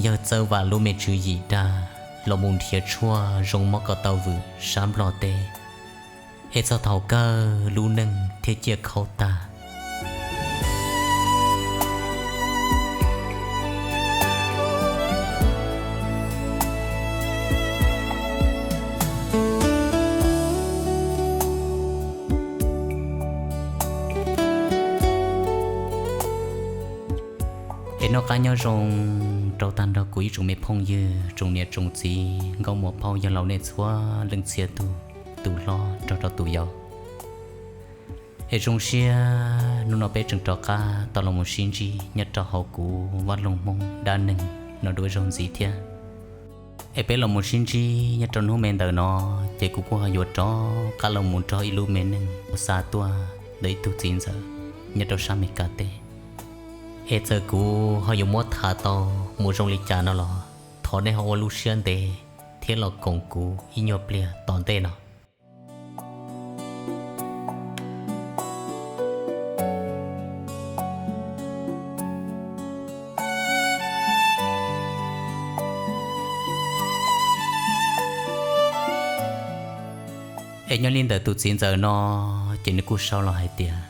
yawg Txawj Vam lub me tswv yim dag los mus nrhiav tshuaj zoo mob ko taw vwm sab Nplog teb, es txog thaum kawg lub neej thiaj ciaj khaub tag. Es noj qab nyob zoo rau tag nrho kuv ib tsoom me phooj ywg, tsoom niam tsoom txiv, nkauj muam phauj yawg laus nej txhua leej txhia tus, tus hlob nrog rau tus yau. Es zoo siab hnub no peb tseem rov qab tau los mus sib ntsib nyob rau hauv kuv Vaj Loog Hmoob dab neeg no dua zaug ntxiv thiab. Es peb los mus sib ntsib nyob rau hnub me ntawm no, ces kuv kuj ho yuav rov qab los mus nrog ib lub me neej ua xa tuaj ntawm ib tug txiv ntxawm nyob rau sab Amelikas teb. Es txawm kuv ho yuav muab tham tau mus zoo li cas no los thov nej ho ua lub siab ntev thiab los koom kuv ib nyuag pliag tom ntej no. Es nyob li ntawm tus txiv ntxawm no, ces nws kuj sau los hais tias,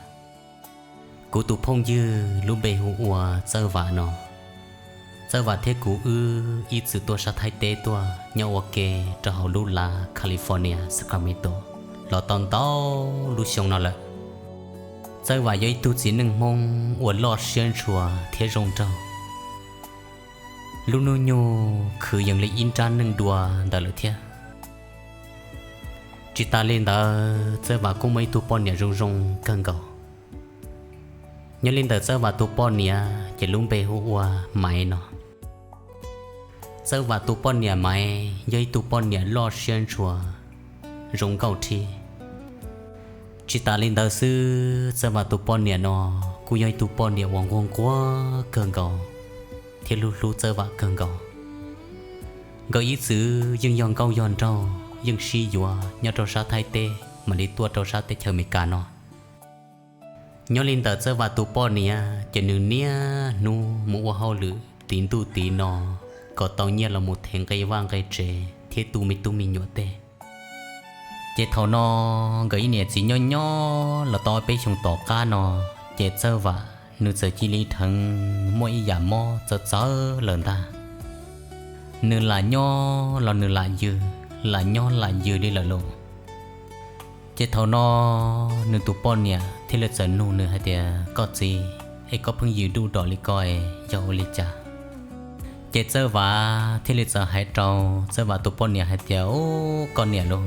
kuv tus phooj ywg lub npe hu ua Txawj Vam no, Txawj Vam thiab kuv wb ib txwm tuaj sab Thaib teb tuaj nyob ua ke rau hauv lub lav California Sacramento los tau ntau lub xyoo no lawm. Txawj Vam yog ib tug txiv neej Hmoob uas loj siab ntshua thiab zoo nraug. Lub hnub nyoog khwv yees li ib nrab neej dua ntawd lawm thiab. Tsis tas li ntawd Txawj Vam kuj muaj ib tug poj niam zoo zoo kawg nkaus. Nyob li ntawm Txawj Vam tus poj niam ces lub npe hu ua Maiv no. Txawj Vam tus poj niam Maiv yog ib tug poj niam loj siab ntshua, zoo nkauj thiab. Tsis tas li ntawd xwb, Txawj Vam tus poj niam no kuj yog ib tug poj niam uas nquag nquag kawg nkaus thiab hlub hlub Txawj Vam kawg nkaus. Nkawd ib txwm yeej yog nkauj yog nraug, yeej sib yuav nyob rau sab Thaib teb mam li tuaj rau sab teb chaws Amelikas no. Nyob li ntawm Txawj Vam tus poj niam ces nws niaj hnub mus ua hauj lwm tiv ntuj tiv no kom tau nyiaj los mus them nqe vaj nqe tsev thiab tu me tub me nyuam tej. Ces thaum no nkawd ib niam txiv nyob nyob los tau peb xyoos tom qab no, ces Txawj Vam nws txawm cia li dheev muaj ib yam mob txawv txawv lawm ntag. Nws lam nyob los nws lam yws, lam nyob lam yws li lawm lauj. Ces thaum no nws tus poj niam thiaj li txawm nug nws hais tias, koj txiv, es koj pheej yws duj dom li ko es yog ua li cas? Ces Txawj Vam thiaj li txawm hais rau Txawj Vam tus poj niam hais tias, ub, koj niam lauj,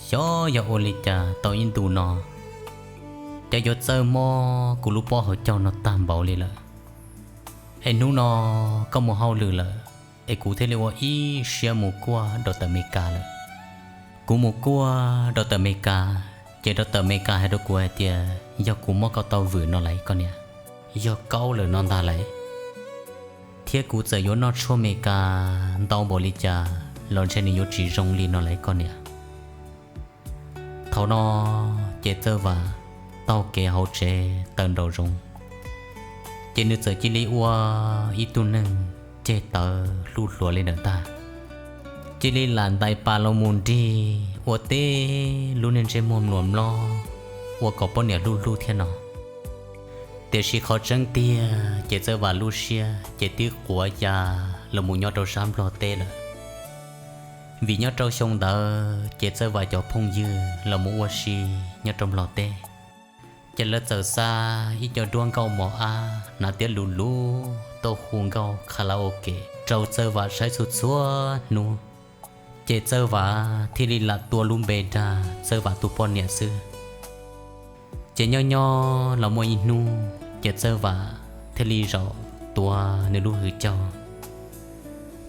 xyov yog ua li cas tau ib ntus no cas yuav txawj mob kuv lub pob hauv caug no tag npaum li lawm. Es hnub no koj mus hauj lwm lawm, es kuv thiaj li ua ib siab mus kuaj rau tawm Amelikas lawm. Kuv mus kuaj rau tawm Amelikas, ces rau tawm Amelikas hais rau kuv hais tias yog kuv mob ko taw vwm no lawm koj niam, yog kaub lawm no ntag lawm. Thiab kuv txawm yuav noj tshuaj Amelikas ntau npaum li cas los ntshe nws yuav tsis zoo li no lawm koj niam. Thaum no ces Txawj Vam taug kev hauv tsev tawm nraum zoov, ces nws txawm cia li ua ib tug neeg ceg tawv hluj hluav li ntawd ntag. Cia li lam ntais pas los mus nrig ua teb lub niag ntsej muag mluas mlob, ua kom poj niam hlub hlub thiab no. Tiam sis qhov tseeb tiag ces Txawj Vam lub siab ces twb quav ya los mus nyob rau sab Nplog teb lawm. Vim nyob rau xyoo ntawd ces Txawj Vam cov phooj ywg los mus ua si nyob rau Nplog teb, ces lawv txawm xa ib co duab nkauj mos ab hnav tiab lus lus tuaj hu nkauj karaoke rau Txawj Vam saib txhua txhua hnub. Ces Txawj Vam thiaj li lam tua lub npe dag Txawj Vam tus poj niam xwb. Ces nyob nyob los muaj ib hnub ces Txawj Vam thiaj li zaum tuav nws lub hwj caug.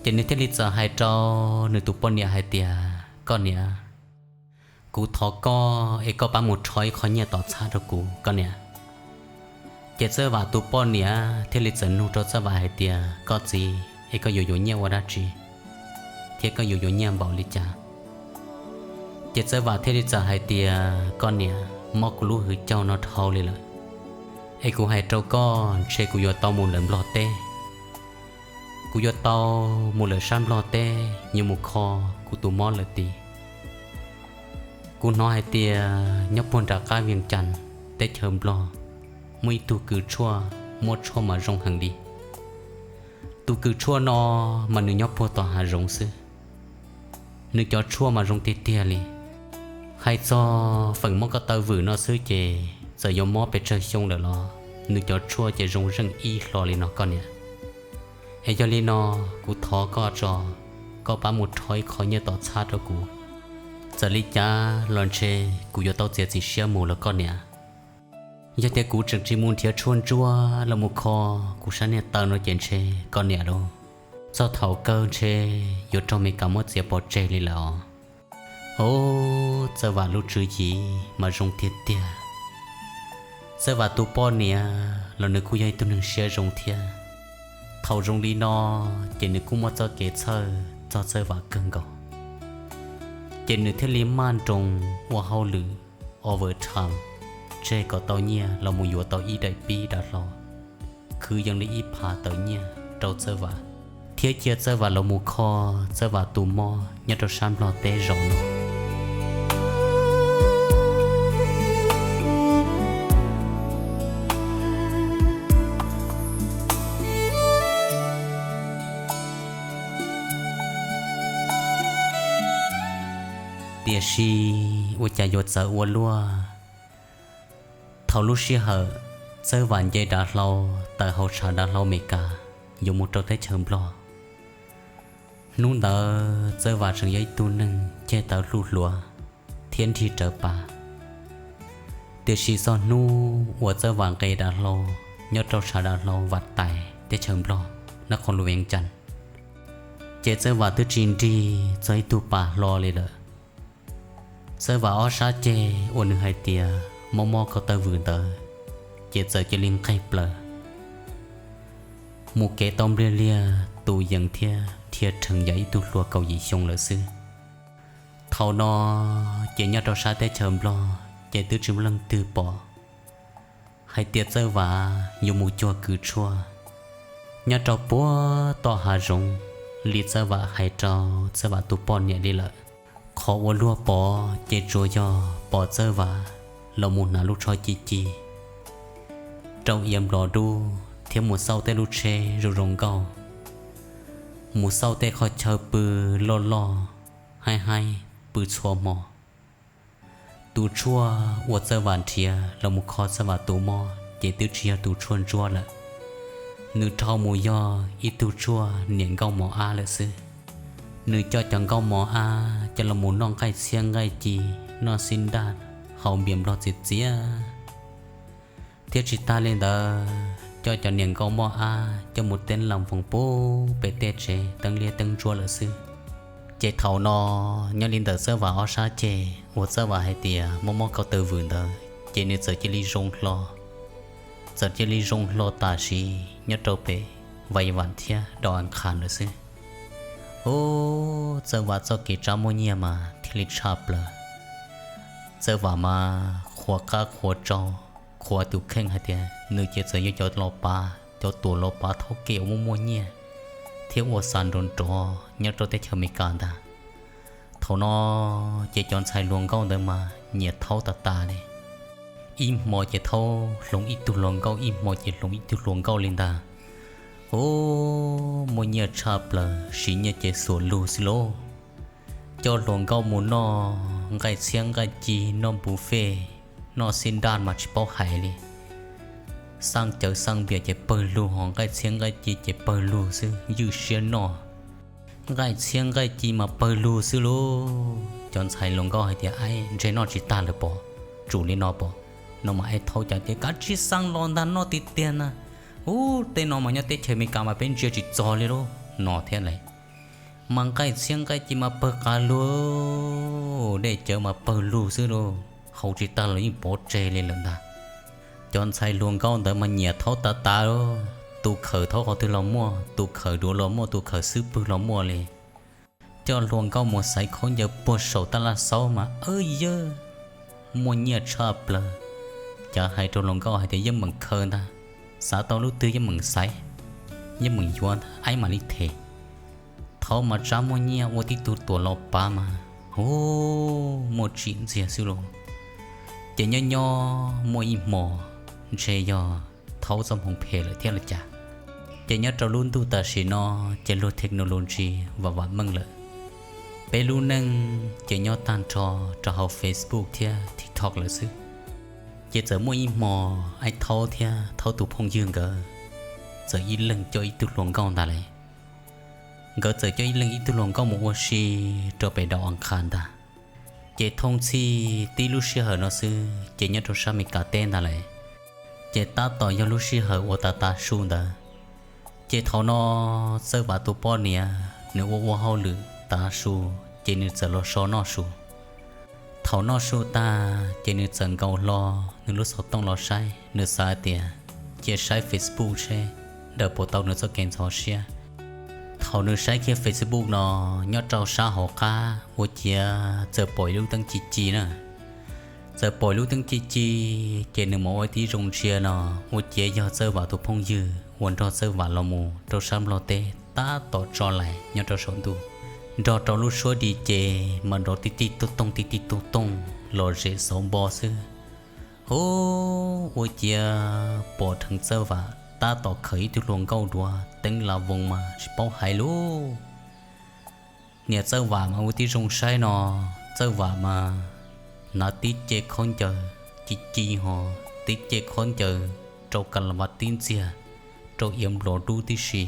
Ces nws thiaj li txawm hais rau nws tus poj niam hais tias, koj niam, kuv thov koj es koj pab mus rho ib qho nyiaj tom txhab rau kuv koj niam. Ces Txawj Vam tus poj niam thiaj li txawm nug rau Txawj Vam hais tias, koj txiv, es koj yuav yuav nyiaj ua dab tsi, thiab koj yuav yuav nyiaj npaum li cas? Ces Txawj Vam thiaj li txawm hais tias, koj niam, mob kuv lub hwj caug no dhau li lawm, es kuv hais rau koj ntshe kuv yuav tau mus lawm Nplog teb. Kuv yuav tau mus lawm sab Nplog teb yuav mus kho kuv tus mob lawm tid. Kuv hnov hais tias nyob puag nram qab Vias Cas teb chaws Nplog muaj ib tug kws tshuaj muab tshuaj mas zoo heev li. Tus kws tshuaj no mas nws nyob puag tom hav zoov xwb. Nws cov tshuaj mas zoo tiag tiag li. Hais txog feem mob ko taw vwm no xwb ces txawm yuav mob pes tsawg xyoo lawm los nws cov tshuaj ces zoo zeej ib hlo li no koj niam. Es yog li no, kuv thov koj tso, koj pab mus rho ib qho nyiaj tom txhab rau kuv. Txawm li cas los ntshe kuv yuav tau txiav txim siab mus los koj niam. Yog tias kuv tseem tsis mus nrhiav tshuaj ntsuab los mus kho kuv sab niag taw no ces ntshe koj niam lauj, txog thaum kawg ntshe yuav raug Mes Kas muab txiav pov tseg li lawm os. Au, Txawj Vam lub tswv yim mas zoo tiag tiag. Txawj Vam tus poj niam los nws kuj yog ib tug neeg siab zoo thiab. Thaum zoo li no ces nws kuj muaj txoj kev txhawj txog Txawj Vam kawg nkaus, ces nws thiaj li maj nroos ua hauj lwm overtime tseg kom tau nyiaj los mus yuav tau ib daim pib dav hlau, khwv yees li ib phav tawm nyiaj rau Txawj Vam, thiab cia Txawj Vam los mus kho Txawj Vam tus mob nyob rau sab Nplog teb zaum no. Tiam sis ua cas yuav txawv ua luaj, thaum lub sij hawm Txawj Vam nce dav hlau tawm hauv tshav dav hlau Mes Kas yuav mus rau teb chaws Nplog, hnub ntawd Txawj Vam tseem yog ib tug neeg ceg tawv hluj hluav thiab nrig rawv pa. Tiam sis txog hnub uas Txawj Vam nqes dav hlau nyob rau tshav dav hlau Vam Tais teb chaws Nplog, nab qhov lus Vees Cas, ces Txawj Vam twb tsis nrig txog ib tug pas hlo li lawm. Txawj Vam ob sab ceg uas nws hais tias mob mob ko taw vwm ntawd, ces txawm cia li nqeg plaws mus kev tau npliag liag tus yees thiab dhia rhees yam ib tug hluas kaum yim xyoo lawm xwb. Thaum no ces nyob rau sab teb chaws Nplog ces twb tsis muaj leej twg pom hais tias Txawj Vam yuav mus cuag kws tshuaj nyob rau puag tom hav zoov li Txawj Vam hais rau Txawj Vam tus poj niam li lawm. Qhov uas luag pom ces tsuas yog pom Txawj Vam los mus hnav lub tsho ci ci rau iav nplos dub thiab mus xauj tej lub tsheb zoo zoo nkauj, mus xauj tej qhov chaw pw loj loj haib haib pw txhua hmo. Tus tshuaj uas Txawj Vam nrhiav los mus kho Txawj Vam tus mob ces twb tsis yog tus tshuaj ntsuab lawm, nws dhau mus yog ib tug tshuaj niam nkauj mos ab lawm xwb. Nws coj cov nkauj mos ab coj los mus noj nqaij txhiab nqaij ci, noj xib ntaj, haus npias nplog txias txias, thiab tsis tag li ntawd coj cov niam nkauj mos ab coj mus teeb las voos pub pem tej tsev teeb liab teeb ntsuab lawm xwb. Ces thaum no nyob li ntawm Txawj Vam ob sab ceg uas Txawj Vam hais tias mob mob ko taw vwm ntawd ces nws txawm cia li zoo hlo, txawm cia li zoo hlo tam sim nyob rau pem Vais Vam thiab Dau As Khas lawm xwb. Ub, Txawj Vam txoj kev tsab muaj nyiaj mas thiaj li tshaj plaws. Txawj Vam mas qhuas qab qhuas tsau, qhuas tus kheej hais tias nws ces txawm yog cov los pav, cov tuam los pav thaub kev uas muaj muaj nyiaj thiab ua xa nrov nrov nyob rau teb chaws Amelikas ntag. Thaum no ces cov ntxhais hluas nkauj ntawd mas nyiam thaub tas tas li. Ib hmo ces thaub hloov ib tug hluas nkauj, ib hmo ces hloov ib tug hluas nkauj li ntag. Ub, muaj nyiaj tshaj plaws, siv nyiaj ces xuas lug xwb lauj. Coj hluas nkauj mus noj nqaij txhiab nqaij ci, noj buffet, noj xib ntaj mas tsis paub hais li. Xaj cawv xaj npias ces pawg lug, ho nqaij txhiab nqaij ci ces pawg lug xwb, ywj siab noj. Nqaij txhiab nqaij ci mas pawg lug xwb lauj. Cov ntxhais hluas nkauj hais tias, Aib, ntshe noj tsis tag lawm pob, tsum li no pob. No mas aib thaub cas tias, Kav tsij xaj los ntag, noj tiag tiag ntag. Ub, tej no mas nyob teb chaws Amelikas mas peb ntsia tsis txog li lauj, no thiab lauj. Mas nqaij txhiab nqaij ci mas pawg qab lug, dej cawv mas pawg lug xwb lauj, haus tsis tag los yeej pov tseg li lawm ntag. Cov ntxhais hluas nkauj ntawd mas nyiam thaub tas tas, tus khawm thaub qhov twg los muaj, tus khawm duav los muaj, tus khawm xub pwg los muaj li. Coj hluas nkauj mus xaiv khaub ncaws puag saum tab laj xaub mas, aw yawg, muaj nyiaj tshaj plaws. Cav hais rau hluas nkauj hais tias yeej meem khaws ntag, xav tau lub twg yeej meem xaiv. yeej meem yuav ntag, aib mam li them. Thaub mas tsab muaj nyiaj ua tib tug tuam los pav mas, hu, muaj tsim ntxiag xwb lauj. Ces nyob nyob muaj ib hmo, ntshe yog Thaub txoj hmoov phem lawm thiab los cas, ces nyob rau lub ntuj tam sim no ces luag technology vam vam meej lawm. Peb lub neej ces nyob tag nrho rau hauv Facebook thiab TikTok lawm xwb. Ces txawm muaj ib hmo, aib Thaub thiab Thaub tus phooj ywg nkawd txawm ib leeg coj ib tug hluas nkauj ntag lauj. Nkawd txawm coj ib leeg ib tug hluas nkauj mus ua si rau pem daus Ankhav ntag. Ces thooj txhij tib lub sij hawm no xwb ces nyob rau sab Amelikas teb ntag lauj. Ces tab tom yog lub sij hawm uas tav tav su ntawd. Ces thaum no Txawj Vam tus poj niam nws ua ua hauj lwm tav su, ces nws txawm los so noj su. Thaum noj su tag ces nws txawm nkaus hlo nws lub xov tooj los saib, nws xav tias cia saib Facebook seb lawv puas tau nws txoj kev ntxhov siab. Thaum nws saib kiag Facebook no, nyob rau sab hauv qab ua ciav txawm pom ib lub teeb ci ci na. Txawm pom ib lub teeb ci ci, ces nws mam ua tib zoo ntsia no, ua ciav yog Txawj Vam tus phooj ywg uas nrog Txawj Vam los mus rau sab Nplog teb tab tom tso lais nyob rau saum ntuj, nrog rau lub suab di ces mas nrov tij tij tooj tooj tij tij tooj tooj los zem xauv npo xwb. Hu, ua ciav pom dheev Txawj Vam tab tom khawm ib tug hluas nkauj duav teeb la voos mas tsis paub hais lub. Niam Txawj Vam mas ua tib zoo saib no, Txawj Vam mas hnav tib ce khaub ncaws ci ci ho, tib ce khaub ncaws rau ka la vas tib ntxiag, rau iav nplos dub tib si.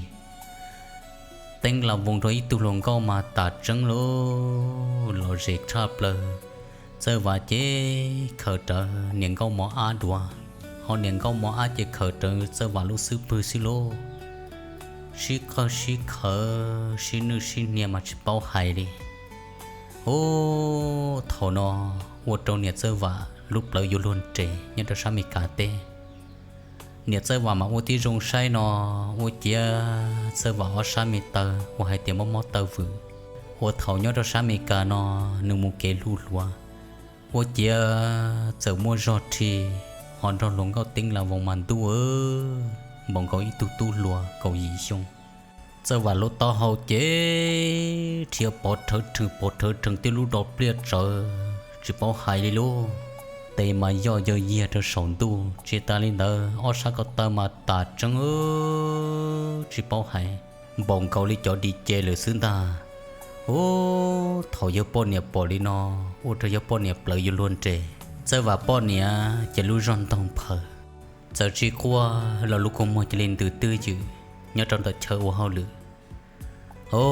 Teeb la voos rau ib tug hluas nkauj mas tas tseeb lauj, los zem tshaj plaws. Txawj Vam ces khawm rawv niam nkauj mos ab duav, ho niam nkauj mos ab ces khawm rawv Txawj Vam lub xub pwg xwb lauj. Sib qawg sib khawv sib nwj sib hnia mas tsis paub hais li. Hu, thaum no ua rau niam Txawj Vam lub plawv yuav luag nres nyob rau sab Amelikas teb. Niam Txawj Vam mas ua tib zoo saib no, ua ciav Txawj Vam ob sab me taw uas hais tias mob mob taw vwm, uas thaum nyob rau sab Amelikas no nws mus kev hluj hluas, ua ciav txawm muaj zog rhi, ho nrog hluas nkauj teeb la voos mas ntuj, npaum nkaus ib tug tub hluas kaum yim xyoo. Txawj Vam lub taub hau ces rhiav pov rhawv rhees pov rhawv rhees, tib lub do pliaj tsawv tsis paub hais li lauj. Tes mas yoj yawg yiag rau saum ntuj, tsis tas li ntawd ob sab ko taw mas tas tseeb tsis paub hais, npaum nkaus li cov di ce lawm xwb ntag. Hu, thaum yawg poj niam pom li no, ua rau yawg poj niam plawv yuav luag nres. Txawj Vam poj niam ces lub zog ntoog phaws, txawm tsis quaj los lub kua muag cia li ntws twj ywm nyob rau ntawm chaw ua hauj lwm. Hu,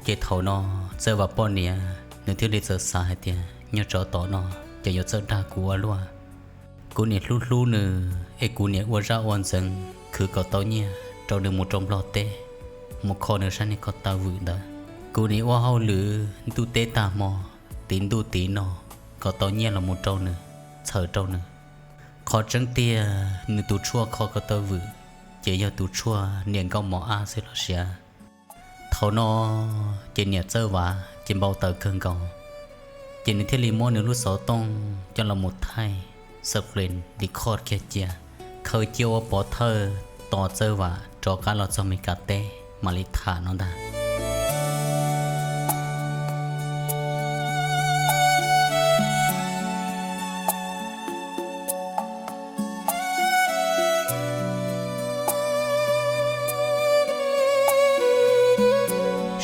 ces thaum no Txawj Vam poj niam nws thiaj li txawm xav hais tias nyob tsov tom no ces yuav txawj dag kuv ua luaj. Kuv niam hlub hlub nws es kuv niam ua zaj ua ntxeev khwv kom tau nyiaj rau nws mus rau Nplog teb, mus kho nws sab niag ko taw vwm ntawd. Kuv niam ua hauj lwm ntuj teb tag hmo, tiv ntuj tiv no kom tau nyiaj los mus rau nws, txhawm rau nws. Qhov tseeb tiag nws tus tshuaj kho ko taw vwm ces yog tus tshuaj niam nkauj mos ab xwb los sis. Thaum no ces niam Txawj Vam ces npau taws kawg nkaus, ces nws thiaj li muab nws lub xov tooj coj los mus thaij screen record kiag cia, khaws cia ua pov thawj tos Txawj Vam rov qab los txog Amelikas teb mam li tham no ntag.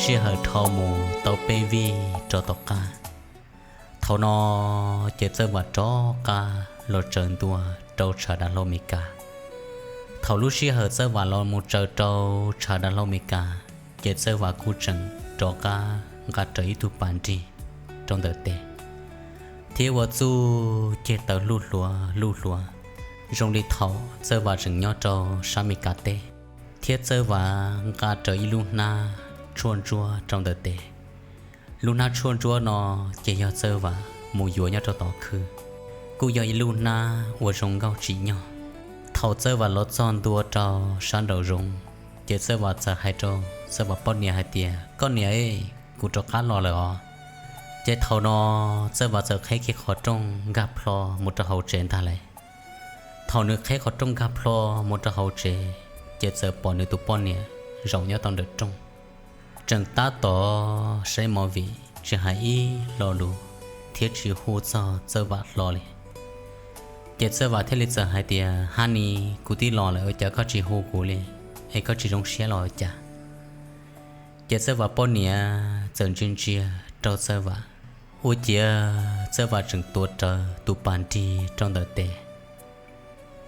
Sij hawm dhau mus tau peb vij rov tom qab, thaum no ces Txawj Vam rov qab los tsaws ntua rau tshav dav hlau Amelikas. Thaum lub sij hawm Txawj Vam los mus tsaws rau tshav dav hlau Amelikas, ces Txawj Vam kuj tseem rov qab nqa rawv ib tug pas nrig rau ntawm tes, thiab ua txuj ceg taw hluj hluas hluj hluas, zoo li thaum Txawj Vam tseem nyob rau sab Amelikas teb, thiab Txawj Vam nqa rawv ib lub hnab tshuaj ntsuab rau ntawm tes. Lub hnab tshuaj ntsuab no ces yog Txawj Vam mus yuav nyob rau tom khw, kuj yog ib lub hnab uas zoo nkauj tsim nyog. Thaum Txawj Vam los txog ntua rau sab nraum zoov, ces Txawj Vam txawm hais rau Txawj Vam poj niam hais tias, Koj niam, kuv rov qab los lawm os. Ces thaum no Txawj Vam txawm qheb kiag qhov rooj nkag plho mus rau hauv tsev ntag lauj. Thaum nws qheb qhov rooj nkag plho mus rau hauv tsev, ces txawm pom nws tus poj niam zaum nyob tau ntawm rooj, tseem tab tom saib movie tsis hais ib lo lus thiab tsis hu txog Txawj Vam hlo li. Ces Txawj Vam thiaj li txawm hais tias, Honey, kuv twb los lawm ua cas koj tsis hu kuv li? Es koj tsis zoo siab los ua cas? Ces Txawj Vam poj niam txawm ntsia ntsia rau Txawj Vam, ua ciav Txawj Vam tseem tuav rawv tus pas nrig rau ntawm tes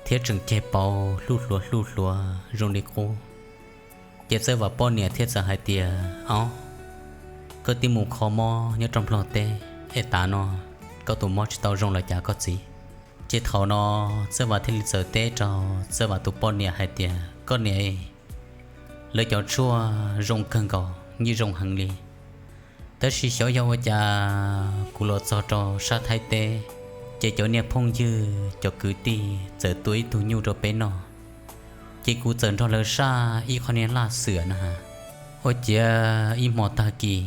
thiab tseem ceg paum hluj hluav hluj hluav zoo li qub. Ces Txawj Vam poj niam thiaj txawm hais tias, Ob, koj twb mus kho mob nyob rau Nplog teb es tav no koj tus mob tsis tau zoo los cas koj txiv? Ces thaum no Txawj Vam thiaj li txawm teb rau Txawj Vam tus poj niam hais tias, Koj niam, lawv cov tshuaj zoo kawg nkaus, yeej zoo heev li. Tab sis xyov yog ua cas kuv los txog rau sab Thaib teb, ces cov niag phooj ywg cov kwv tij txawm tua ib tug nyuj rau peb noj, ces kuv txawm nrog lawv saj ib qho niag laj xwm na, ua ciav ib hmo tag kis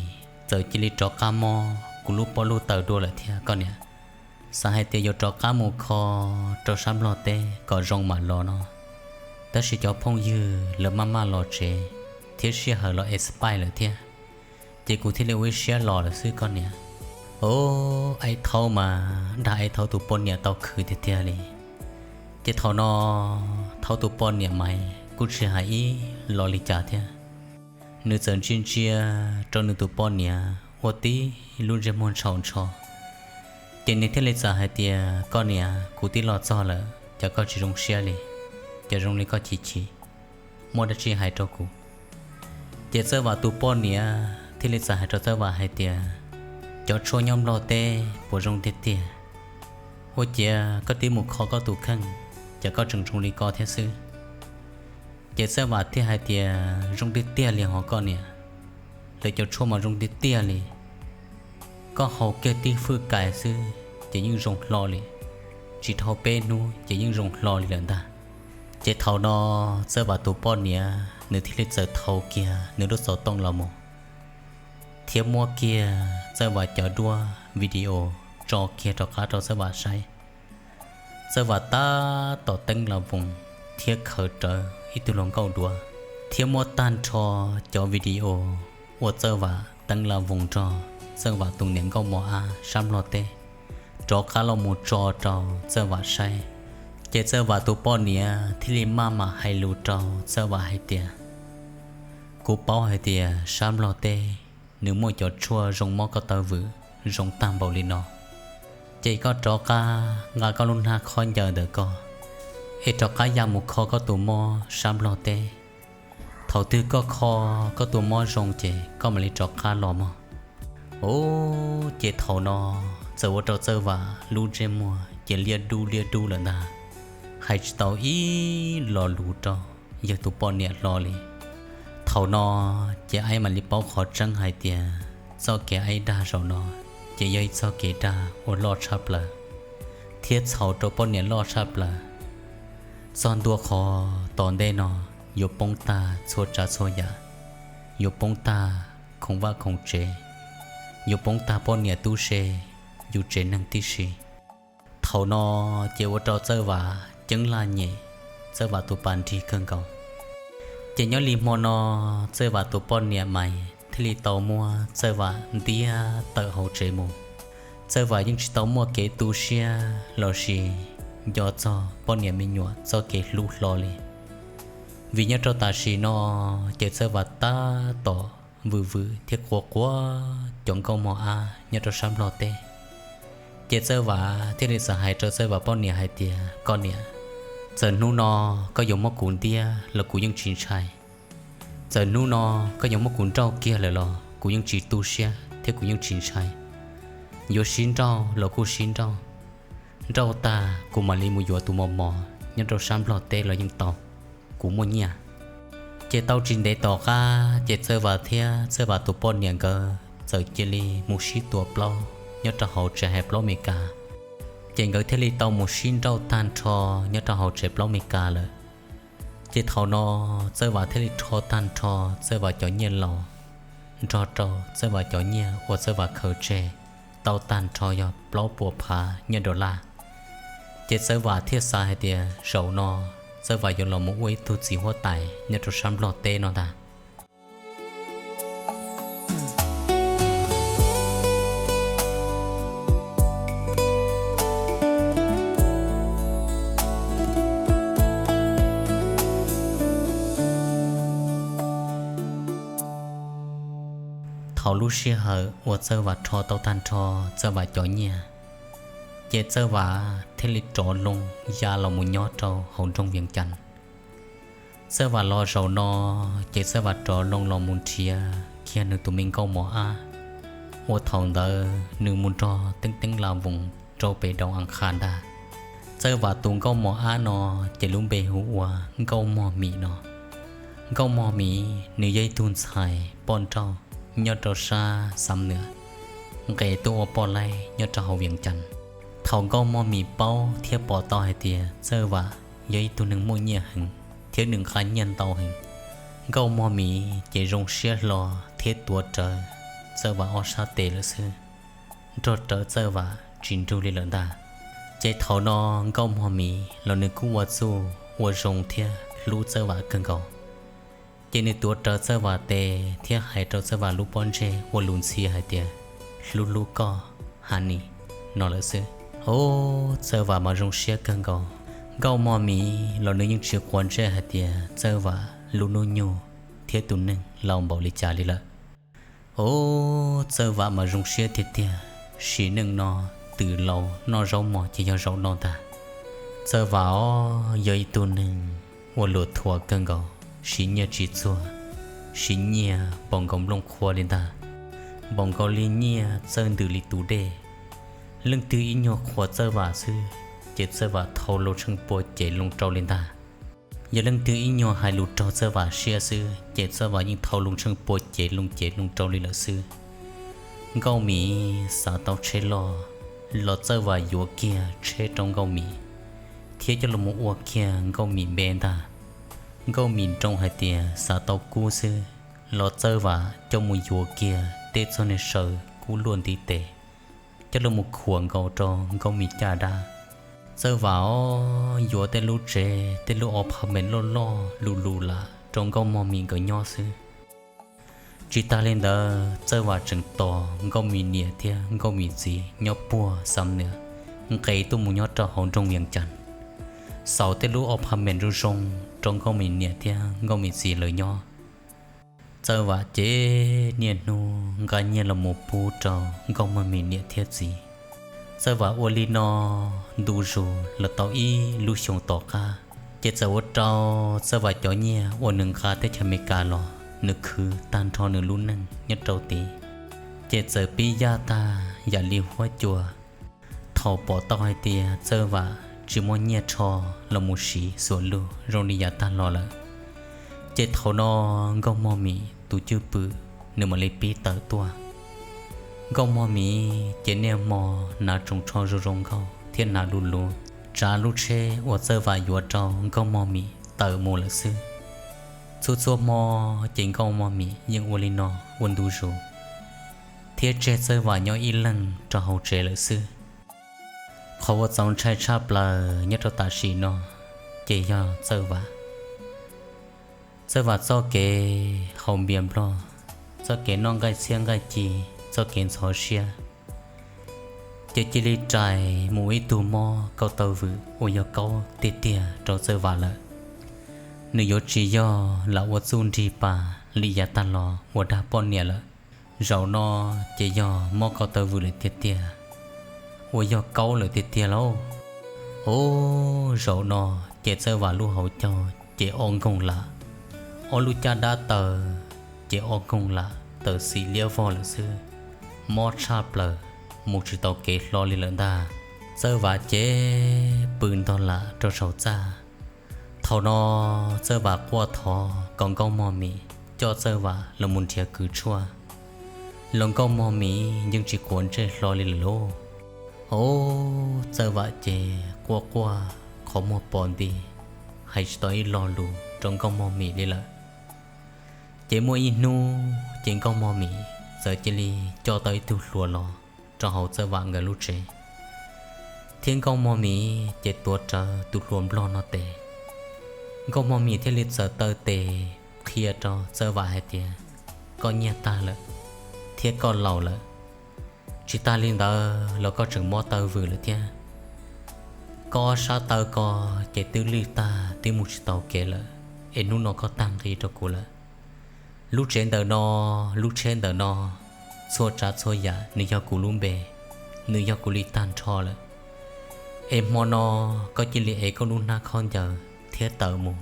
txawm cia li rov qab mob kuv lub pob lub taw dua lawm thiab koj niam. Xav hais tias yuav rov qab mus kho rau sab Nplog teb kom zoo mam los no, tab sis cov phooj ywg lawv maj maj los tsev thiab sij hawm los expire lawm thiab, ces kuv thiaj li ua ib siab los lawm xwb koj niam. Ob, Aib Thaub mas dag Aib Thaub tus poj niam tau khwv tiag tiag li. Ces thaum no Thaub tus poj niam mas kuj tsis hais ib lo li cas thiab, nws txawm ntsia ntsia rau nws tus poj niam ua tib lub ntsej muag ntshaum ntsho. Ces nws thiaj li txawm hais tias, Koj niam, kuv twb los txog lawm, cas koj tsis zoo siab li? Cas zoo li koj chim chim? Muaj dab tsi hais rau kuv? Ces Txawj Vam tus poj niam thiaj li txawm hais rau Txawj Vam hais tias, Cov tshuaj nyob Nplog teb puas zoo tiag tiag? Ua ciav koj twb mus kho koj tus kheej, cas koj tseem zoo li ko thiab xwb? Ces Txawj Vam thiaj hais tias, Zoo tiag tiag li hos koj niam, lawv cov tshuaj mas zoo tiag tiag li. Koj haus kiag tib fwj kais xwb ces yeej zoo hlo li, tsis dhau peb hnub ces yeej zoo hlo li lawm ntag. Ces thaum no Txawj Vam tus poj niam nws thiaj li txawm thau kiag nws lub xov tooj los mus thiab muab kiag Txawj Vam cov duab video tso kiag rov qab rau Txawj Vam saib. Txawj Vam tab tom teeb las voos thiab khaws rawv ib tug hluas nkauj duav thiab muab tag nrho cov video uas Txawj Vam teeb las voos nrog Txawj Vam tus niam nkauj mos ab sab Nplog teb rov qab los mus tso rau Txawj Vam saib. Ces Txawj Vam tus poj niam thiaj li maj mam hais lus rau Txawj Vam hais tias, Kuv paub hais tias sab Nplog teb nws muaj cov tshuaj zoo mob koj taw vwm zoo tag npaum li no, ces koj rov qab nqa koj lub hnab khaub ncaws ntawm koj es rov qab ya mus kho koj tus mob sab Nplog teb. Thaum twg koj kho koj tus mob zoo ces koj mam li rov qab los mog. Ub, ces thaum no txawm ua rau Txawj Vam lub ntsej muag ces liab dub liab dub lawm ntag, hais tsis tau ib lo lus rau yawg tus poj niam hlo li. Thaum no ces Aib mam li paub qhov tseeb hais tias txoj kev Aib dag zaum no ces yog ib txoj kev dag uas loj tshaj plaws thiab txhaum rau poj niam loj tshaj plaws. Txog ntua qhov tom ntej no yuav poob tag txhua tsav txhua yam, yuav poob tag khoom vaj khoom tsev, yuav poob tag poj niam tub se, yus tsev neeg tib si. Thaum no ces ua rau Txawj Vam ceeb laj nyem, Txawj Vam tus pas nrig kawg nkaus. Ces nyob li hmo no Txawj Vam tus poj niam mas thiaj li tau muab Txawj Vam ntiab tawm hauv tsev mus. Txawj Vam yeej tsis tau muaj kev tu siab los sis nco txog poj niam me nyuam txoj kev hlub hlo li, vim nyob rau tam sim no ces Txawj Vam tab tom vwm vwm thiab quav quav cov nkauj mos ab nyob rau sab Nplog teb. Ces Txawj Vam thiaj li txawm hais rau Txawj Vam poj niam hais tias, Koj niam, txawm hnub no koj yuav muab kuv ntiab los kuv yeej tsis ntshai. Txawm hnub no koj yuav muab kuv nrauj kiag lawm los kuv yeej tsis tu siab thiab kuv yeej tsis ntshai. Yuav sib nrauj los kuj sib nrauj, nrauj tag kuv mam li mus yuav tus mos mos nyob rau sab Nplog teb los yeej tau, kuv muaj nyiaj. Ces tau tsis ntev tom qab ces Txawj Vam thiab Txawj Vam tus poj niam nkawd txawm cia li mus sib tua plaub nyob rau hauv tsev hais plaub Mes Kas. Ces nkawd thiaj li tau mus sib nrauj tag nrho nyob rau hauv tsev plaub Mes Kas lawm. Ces thaum no Txawj Vam thiaj li rho tag nrho Txawj Vam cov nyiaj laus nrog rau Txawj Vam cov nyiaj uas Txawj Vam khaws tseg tau tag nrho yog plaub puas phav nyiaj dollar. Ces Txawj Vam thiaj xav hais tias zaum no Txawj Vam yuav los mus ua ib tug txiv huab tais nyob rau sab Nplog teb no ntag. Thaum lub sij hawm uas Txawj Vam rho tau tag nrho Txawj Vam cov nyiaj, ces Txawj Vam thiaj li rov loo ya los mus nyob rau hauv nroog Vias Cas. Txawj Vam los zaum no, ces Txawj Vam rov loo los mus nrhiav kiag nws tus me nkauj mos ab, uas thaum ntawd nws mus nrog Teeb Teeb La Voos rau pem Dau As Khas ntag. Txawj Vam tus nkauj mos ab no, ces lub npe hu ua Nkauj Mog Mim no. Nkauj Mog Mim nws yog ib tug ntxhais poj nrauj nyob rau sab Xam Nwm, nqes tuaj ua poj laib nyob rau hauv Vias Cas. Thaum Nkauj Mog Mim paub thiab pom tau hais tias Txawj Vam yog ib tug neeg muaj nyiaj heev thiab nws nqa nyiaj ntau heev, Nkauj Mog Mim ces zoo siab hlo thiab tuav rawv Txawj Vam ob sab tes lawm xwb, nrog rawv Txawj Vam tsis nrug li lawm ntag. Ces thaum no Nkauj Mog Mim los nws kuj ua txuj ua zoo thiab hlub Txawj Vam kawg nkaus. Ces nws tuav rawv Txawj Vam tes thiab hais rau Txawj Vam lub pob ntseg ua lus ntxhi hais tias, hlub hlub koj, honey, no lawm xwb. Ub, Txawj Vam mas zoo siab kawg nkaus. Nkauj Mog Mim los nws yeej tsis quav ntsej hais tias Txawj Vam lub hnub nyoog thiab tus neeg laus npaum li cas li lawm. Ub, Txawj Vam mas zoo siab tiag tiag, sim neej no twm laus noj zaub mog ces yog zaum no ntag. Txawj Vam os, yog ib tug neeg ua luam thuam kawg nkaus, siv nyiaj tsis txuag, siv nyiaj npaum nkaus nplooj qhuav li ntag, npaum nkaus li nyiaj txawj ntws li tus dej. Leej twg ib nyuag qhuas Txawj Vam xwb, ces Txawj Vam thau loo tsheej pua cev loo rau li ntag. Yog leej twg ib nyuag hais lus raug Txawj Vam siab xwb, ces Txawj Vam yeej thau loo tsheej pua cev loo cev loo rau li lawm xwb. Nkauj Mim xav tau tsheb loj los Txawj Vam yuav kiag tsheb rau Nkauj Mim, thiab coj los mus ua kiag Nkauj Mim npe ntag. Nkauj Mim nroo hais tias xav tau kub xwb los Txawj Vam coj mus yuav kiag tej txoj niag saw kub luaj ntiv tes, coj los mus khuam nkaus rau Nkauj Mim caj dab. Txawj Vam os, yuav tej lub tsev, tej lub apartment loj loj lus lus lam rau Nkauj Mog Mim nkawd nyob xwb. Tsis tas li ntawd, Txawj Vam tseem tos Nkauj Mim niam thiab Nkauj Mim txiv nyob puag Xam Nwm, nqes tuaj mus nyob rau hauv nroog Vias Cas, xaus tej lub apartment zoo zoo rau Nkauj Mim niam thiab Nkauj Mim txiv lawv nyob. Txawj Vam ces niaj hnub nqa nyiaj los mus pub rau Nkauj Mog Mim niam thiab txiv. Txawj Vam ua li no ntu zus los tau ib lub xyoos tom qab, ces txawm ua rau Txawj Vam cov nyiaj uas nws nqa teb chaws Amelikas los nws khwv tag nrho nws lub neej nyob rau tid, ces txawm pib yaj tag yam li huab cua. Thaum pom tau hais tias Txawj Vam tsis muaj nyiaj rho los mus siv xuam lug zoo li yav tag los lawm, ces thaum no Nkauj Mog Mim tus cwj pwm nws mam li pib tawm tuaj. Nkauj Mog Mim ces niaj hmo hnav tsoos tsho zoo zoo nkauj thiab hnav lus lus, tsav lub tsheb uas Txawj Vam yuav rau Nkauj Mog Mim tawm mus lawm xwb. Txhua txhua hmo ces Nkauj Mog Mim yeej ua li no ua ntu zus, thiab tseg Txawj Vam nyob ib leeg rau hauv tsev lawm xwb. Qhov uas txaus ntshai tshaj plaws nyob rau tam sim no ces yog Txawj Vam. Txawj Vam txoj kev haus npias nplog, txoj kev noj nqaij txhiab nqaij ci, txoj kev ntxhov siab, ces cia li rais mus ib tug mob kaum tau vwm uas yog kaub tiag tiag rau Txawj Vam lawm. Nws yuav tsis yog lam ua txuj nrig pas li yav tag los uas dag poj niam lawm. Zaum no ces yog mob kaum tau vwm lawm tiag tiag, uas yog kaub lawm tiag tiag lauj. Ub, zaum no ces Txawj Vam lub hauv caug ces ob nkoog lam, ob lub caj dab taw ces ob nkoog lam tawm xim liab vog lawm xwb, mob tshaj plaws, mus tsis tau kev hlo li lawm ntag. Txawj Vam ces pw ntog lam rau saum txaj. Thaum no Txawj Vam quaj thov kom Nkauj Mog Mim coj Txawj Vam los mus nrhiav kws tshuaj, los Nkauj Mog Mim yeej tsis quav ntsej hlo li lawm lauj. Ub, Txawj Vam ces quaj quaj qhov muag pos nti, hais tsis tau ib lo lus rau Nkauj Mog Mim li lawm. Ces muaj ib hnub ces Nkauj Mog Mim txawm cia li coj tau ib tug hluas los rau hauv Txawj Vam nkawd lub tsev, thiab Nkauj Mog Mim ces tuav rawv tus hluas nplog no tes, Nkauj Mog Mim thiaj li txawm taw tes qhia rau Txawj Vam hais tias, koj nyiaj tag lawm thiab koj laus lawm. Tsis tas li ntawd los koj tseem mob taw vwm lawm thiab. Koj ob sab taw ko ces twb lwj tag twb mus tsis tau kev lawm, es hnub no koj tag nqi rau kuv lawm. Lub tsev ntawm no, lub tsheb ntawm no, txhua tsav txhua yam nws yog kuv lub npe, nws yog kuv li tag nrho lawm. Es hmo no koj cia li ev koj lub hnab khaub ncaws thiab tawm mus,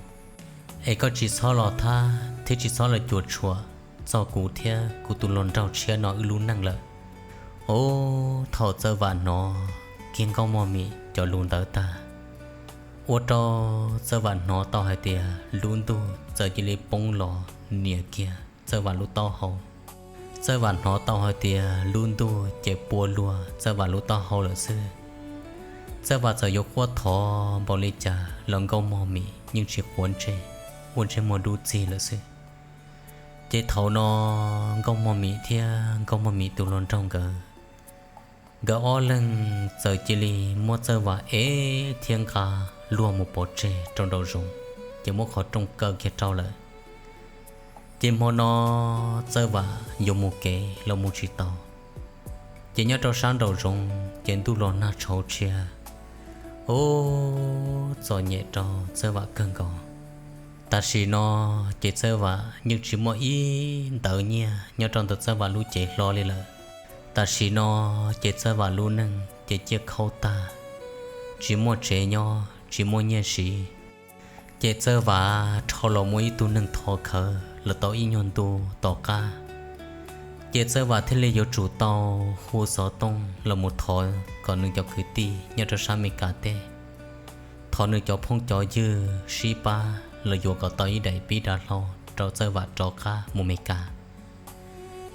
es koj tsis txhob los thab thiab tsis txhob los cuam tshuam txog kuv thiab kuv tus hluas nraug tshiab no wb lub neej lawm. Ub, thaum Txawj Vam hnov kiag Nkauj Mog Mim cov lus ntawd tag, ua rau Txawj Vam hnov tau hais tias lub ntuj txawm cia li poob los nias kiag Txawj Vam lub taub hau. Txawj Vam hnov tau hais tias lub ntuj ces pua luag Txawj Vam lub taub hau lawm xwb. Txawj Vam txawm yuav quaj thov npaum li cas los Nkauj Mog Mim yeej tsis quav ntsej, ua ntsej muag dub txig lawm xwb. Ces thaum no Nkauj Mog Mim thiab Nkauj Mog Mim tus hluas nraug nkawd, nkawd ob leeg txawm cia li muab Txawj Vam ev thiab nqa luag mus pov tseg rau nraum zoov, ces muab qhov rooj kaw kiag rau lawm. Ces hmo no Txawj Vam yuav mus kev los mus tsis tau, ces nyob rau sab nraum zoov ces ntuj los nag tshauv tshiab, ub, txom nyem rau Txawj Vam kawg nkaus. Tam sim no ces Txawj Vam yeej tsis muaj ib ntawv nyiaj nyob rau ntawm Txawj Vam lub cev hlo li lawm. Tam sim no ces Txawj Vam lub neej ces ciaj khaub tag, tsis muaj tsev nyob tsis muaj nyiaj siv. Ces Txawj Vam rho los muaj ib tug neeg thov khawv los tau ib nyuag ntu tom qab. Ces Txawj Vam thiaj li yuav tsum tau hu xov tooj los mus thov kom nws cov kwv tij nyob rau sab Amelikas teb, thov nws cov phooj cov ywg sib pab los yuav kom tau ib daim pib dav hlau rau Txawj Vam rov qab mus Amelikas.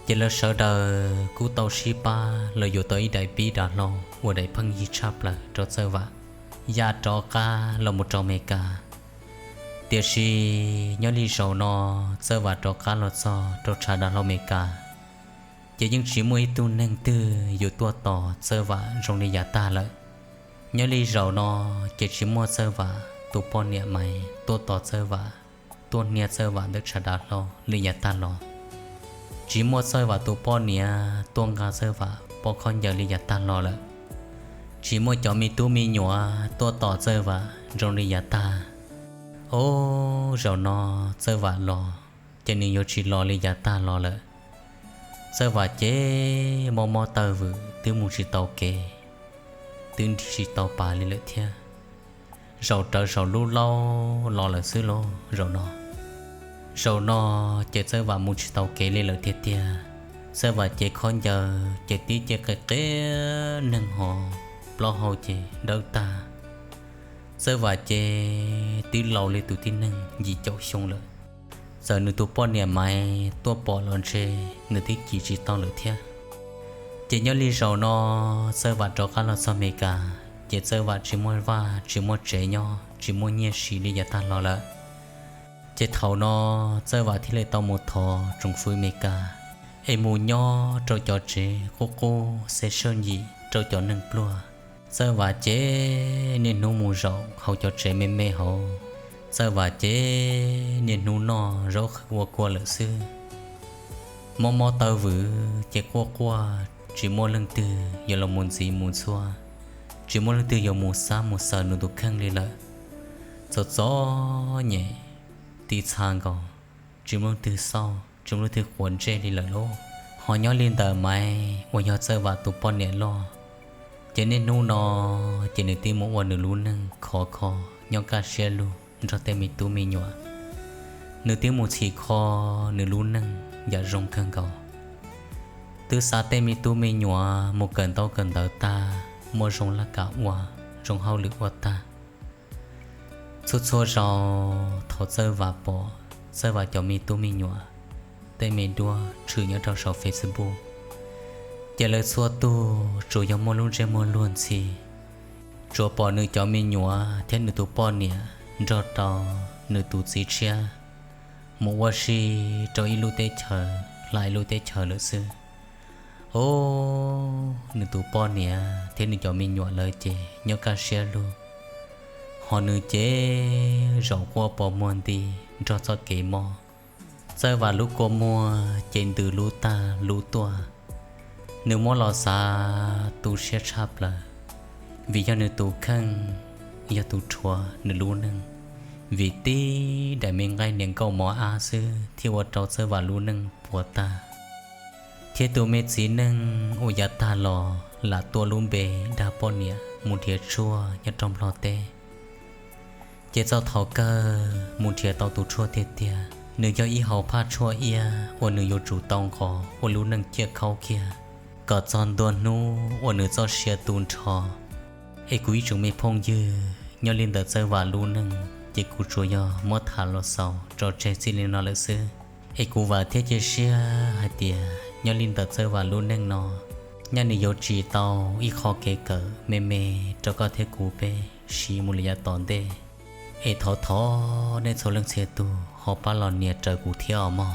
Ces lawv sawv daws kuj tau sib pab los yuav tau ib daim pib dav hlau ua daim pheej yig tshaj plaws rau Txawj Vam ya rov qab los mus rau Amelikas. Tiam sis nyob li zaum no Txawj Vam rov qab los txog rau tshav dav hlau Amelikas, ces yeej tsis muaj ib tug neeg twg yuav tuaj tos Txawj Vam zoo li yav tag lawm. Nyob li zaum no ces tsis muaj Txawj Vam tus poj niam Maiv tuaj tos Txawj Vam, tuaj hnia Txawj Vam ntawm tshav dav hlau li yav tag los. Tsis muaj Txawj Vam tus poj niam tuaj nqa Txawj Vam pob khaub ncaws li yav tag los lawm. Tsis muaj cov me tub me nyuam tuaj tos Txawj Vam zoo li yav tag. Ob, zaum no Txawj Vam los ces nws yuav tsis los li yav tag los lawm. Txawj Vam ces mob mob taw vwm twb mus tsis tau kev, twb nrig tsis tau pas li lawm thiab. Zaum rawv zaum lub laub los lawm xwb lauj zaum no. Zaum no ces Txawj Vam mus tsis tau kev li lawm tiag tiag. Txawj Vam ces khaub ncaws ces tib ce qe qe neeg ho plaub hau ces dawb tag. Txawj Vam ces twb laus li tus tib neeg yim caum xyoo lawm. Txawm nws tus poj niam Maiv tuaj pom los ntshe nws twb cim tsis tau lawm thiab. Ces nyob li zaum no Txawj Vam rov qab los txog Amelikas ces Txawj Vam tsis muaj vaj tsis muaj tsev nyob tsis muaj nyiaj siv li yav tag los lawm. Ces thaum no Txawj Vam thiaj li tau mus thov tsoom fwv Amelikas es mus nyob rau cov tsev qub qub xeb sawj yim rau cov neeg pluag. Txawj Vam ces niaj hnub mus zaum hauv cov tsev me me hauv. Txawj Vam ces niaj hnub noj zaub qhwv ua kua lawm xwb. Mob mob taw vwm ces quaj quaj tsis muaj leej twg yuav los mus ntxiv mus ntxhua, tsis muaj leej twg yuav mus xab mus xaws nws tus kheej li lawm. Txom txom nyem, tiv txha nkaus, tsis muaj leej twg xauj tsis muaj leej twg quav ntsej li lawm lauj. Ho nyob li ntawm Maiv uas yog Txawj Vam tus poj niam loj, ces niaj hnub no ces nws twb mus ua nws lub neej khov kho nyob kaj siab lug nrog tej me tub me nyuam. Nws twb mus txhim kho nws lub neej yam zoo kawg nkaus, twb xa tej me tub me nyuam mus kawm ntaub kawm ntawv tag, muaj zoo laj kam ua, zoo hauj lwm ua tag. Txhua txhua zaus thaum Txawj Vam pom Txawj Vam cov me tub me nyuam tej me duab tshwm nyob rau saum Facebook, ces lawv txhua tug tsuas yog muaj lub ntsej muag luag ntxhi, tsuas pom nws cov me nyuam thiab nws tus poj niam nrog rau nws tus txiv tshiab mus ua si rau ib lub teb chaws hla ib lub teb chaws lawm xwb. Ob, nws tus poj niam thiab nws cov me nyuam lawv ces nyob kaj siab lug, Ho nws ces zaum quaj pos muag nti nrog txoj kev mob. Txawj Vam lub kua muag ces ntws lub tag lub tuaj. Nws muab los xav tu siab tshaj plaws, vim yog nws tus kheej yog tus rhuav nws lub neej, vim tib daim me nqaij niam nkauj mov ab xwb thiaj ua rau Txawj Vam lub neej puas tag. Thiab tus me txiv neej uas yav tag los lam tuaj lub npe dag poj niam mus nrhiav tshuaj nyob rau Nplog teb. Ces txog thaum kawg mus nrhiav tau tus tshuaj tiag tiag, nws yog ib hau phaj tshuaj iab uas nws yuav tsum tau nqos ua lub neej ciaj khaub kiag, kom txog ntua hnub uas nws txoj sia tu nrho. Es kuv ib tsoom me phooj ywg, nyob li ntawm Txawj Vam lub neej ces kuv tsuas yog muab tham los xaus tso tseg txij li no lawm xwb. Es kuv vam thiab cia siab hais tias nyob li ntawm Txawj Vam lub neej no, nyaj nws yuav tsim tau ib qho kev kawm me me rau koj thiab kuv peb siv mus li yav tom ntej. Es thov thov nej txhua leej txhia tus ho pab los nias raws kuv thiab os mog.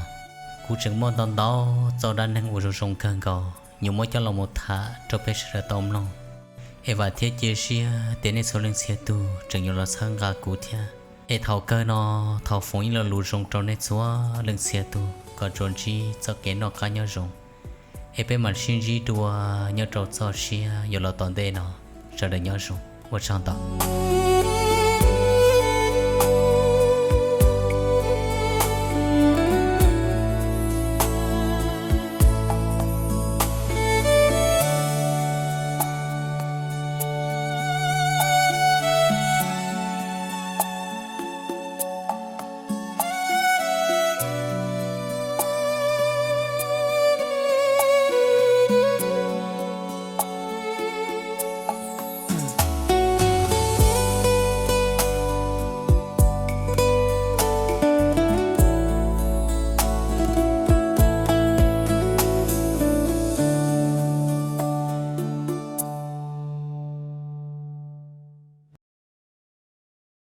Kuv tseem muaj ntau ntau txoj dab neeg uas zoo zoo kawg nkaus yuav muab coj los mus tham rau peb sawv daws tau mloog. Es vam thiab cia siab tias nej txhua leej txhia tus tseem yuav los txhawb nqa kuv thiab. Es thaum kawg no, thov foom ib lo lus zoo rau nej txhua leej txhia tus kom tsuas ntsib txoj kev noj qab nyob zoo. Es peb mam sib ntsib dua nyob rau txoj siab yuav los tom ntej no. Sawv daws nyob zoo, ua tsaug ntau.